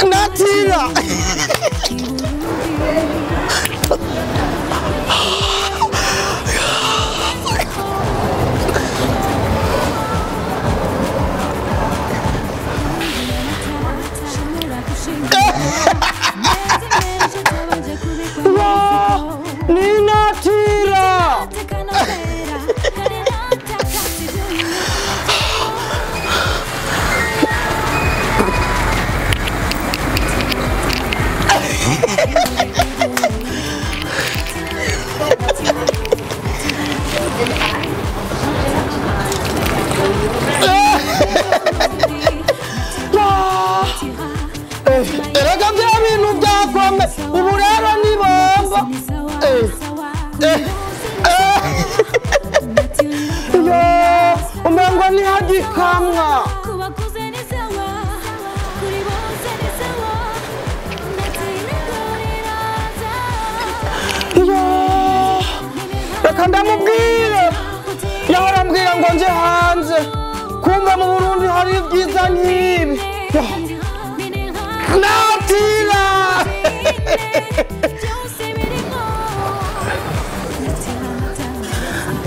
Natira. Ni Natira. Erega bya bintu byakome ubu rero ni bomba. Yo, umengo ni hagikamwa. Yo, reka ndamubwire. Yahora ambwira ngo nje hanze, kumva mu Burundi hari ibyiza nk'ibi. Natira.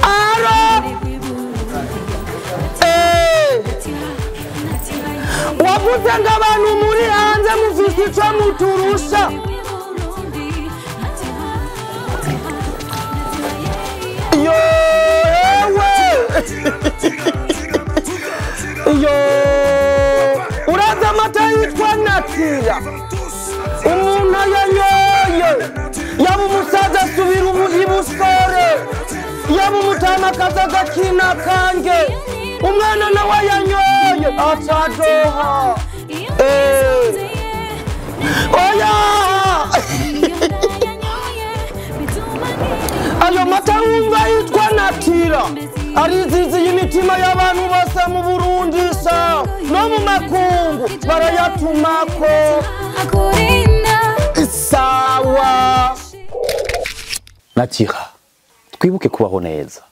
Aro. Wavuze ngo abantu muri hanze mufise ico muturusha. Yo, ewe. Yo, uraza amata yitwa Natira. Umuntu ayanyoye yaba umusaza asubira ibusore, yaba umutamakazi agakina kange, umwana nawe ayanyoye acadoha. Oya. Ayo mata wumva yitwa Natira ariziziye imitima y'abantu bose mu Burundi sa no mu makungu barayatumako. Sawa. Natira, twibuke kubaho neza.